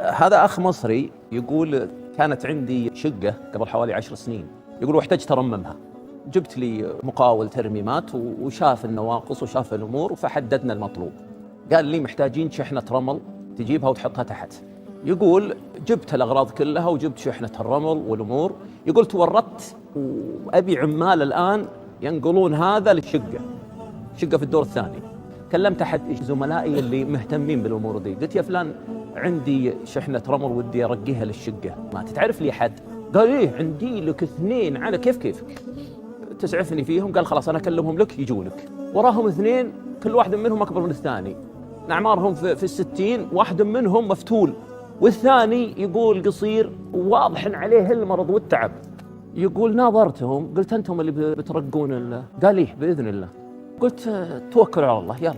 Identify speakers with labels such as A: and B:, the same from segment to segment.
A: هذا أخ مصري يقول كانت عندي شقة قبل حوالي 10 سنين، يقول واحتجت أرممها، جبت لي مقاول ترميمات وشاف النواقص وشاف الأمور فحددنا المطلوب. قال لي محتاجين شحنة رمل تجيبها وتحطها تحت. يقول جبت الأغراض كلها وجبت شحنة الرمل والأمور. يقول تورطت وأبي عمال الآن ينقلون هذا للشقة، شقة في الدور الثاني. كلمت أحد زملائي اللي مهتمين بالأمور دي، قلت يا فلان عندي شحنة رمل ودي أرقيها للشقة، ما تتعرف لي حد؟ قال إيه عندي لك 2 على كيف كيفك، تسعفني فيهم؟ قال خلاص أنا أكلمهم لك يجونك. وراهم 2 كل واحد منهم أكبر من الثاني، أعمارهم في 60، واحد منهم مفتول والثاني يقول قصير وواضح عليه المرض والتعب. يقول ناظرتهم قلت أنتم اللي بترقون؟ قال إيه بإذن الله. قلت توكلوا على الله يلا.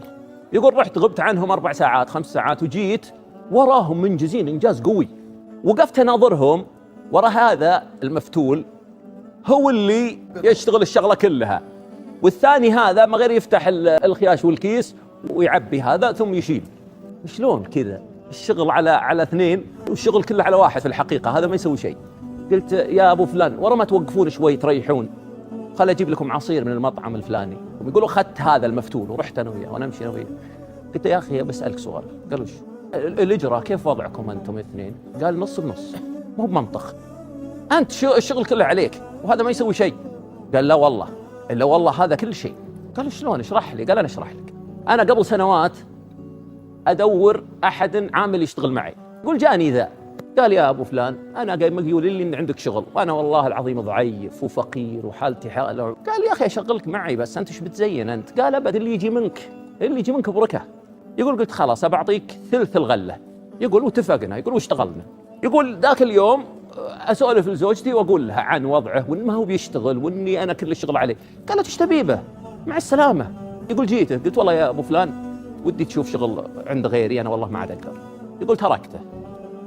A: يقول رحت غبت عنهم 4 ساعات 5 ساعات وجيت وراهم منجزين إنجاز قوي. وقفت أناظرهم، ورا هذا المفتول هو اللي يشتغل الشغلة كلها، والثاني هذا ما غير يفتح الخياش والكيس ويعبي هذا ثم يشيل. شلون كذا الشغل على 2 والشغل كله على 1؟ في الحقيقة هذا ما يسوي شيء. قلت يا أبو فلان ورا ما توقفون شوي تريحون، خل أجيب لكم عصير من المطعم الفلاني. ويقولوا أخذت هذا المفتول ورحت أنا وياه وأنا أمشي أنا وياه. قلت يا أخي بسألك سؤال. قالوا وش الإجرة كيف وضعكم أنتم 2؟ قال نص بنص. مو بمنطق، أنت شو الشغل كله عليك وهذا ما يسوي شيء. قال لا والله، إلا والله هذا كل شيء. قال شلون اشرح لي؟ قال أنا اشرح لك، أنا قبل سنوات أدور أحد عامل يشتغل معي. قل جاني ذا، قال يا أبو فلان أنا قايم يقول لي إن عندك شغل، وأنا والله العظيم ضعيف وفقير وحالتي حالة. قال يا أخي أشغلك معي بس أنت إيش بتزين أنت؟ قال أبد اللي يجي منك، اللي يجي منك بركة. يقول قلت خلاص أبعطيك ثلث الغلة. يقول واتفقنا، يقول واشتغلنا. يقول ذاك اليوم أسولف لزوجتي وأقول لها عن وضعه وإن ما هو بيشتغل وإني أنا كل الشغل عليه. قالت إيش تبيبه؟ مع السلامة. يقول جيته قلت والله يا أبو فلان ودي تشوف شغل عند غيري، أنا والله ما عاد أقدر. يقول تركته.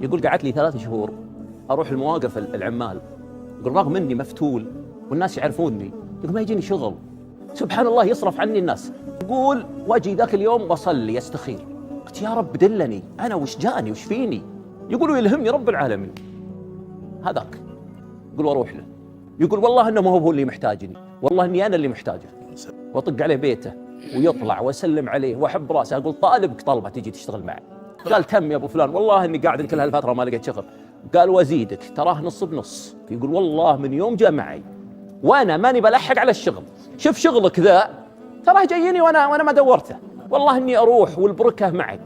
A: يقول قعدت لي 3 شهور أروح المواقف العمال، يقول رغم إني مفتول والناس يعرفوني، يقول ما يجيني شغل، سبحان الله يصرف عني الناس. يقول واجي ذاك اليوم وصلي استخير، قلت يا رب دلني أنا وش جاني وش فيني. يقولوا يلهمني رب العالمين هذاك. يقول واروح له، يقول والله انه ما هو اللي محتاجني، والله اني انا اللي محتاجه. واطق عليه بيته ويطلع واسلم عليه واحب راسه، اقول طالبك طلبه تجي تشتغل معي. قال تم يا ابو فلان والله اني قاعد كل هالفتره ما لقيت شغل. قال وازيدك تراه نص بنص. يقول والله من يوم جاء معي وانا ماني بلحق على الشغل، شوف شغلك ذا تراه جايني وانا ما دورته، والله اني اروح والبركه معي.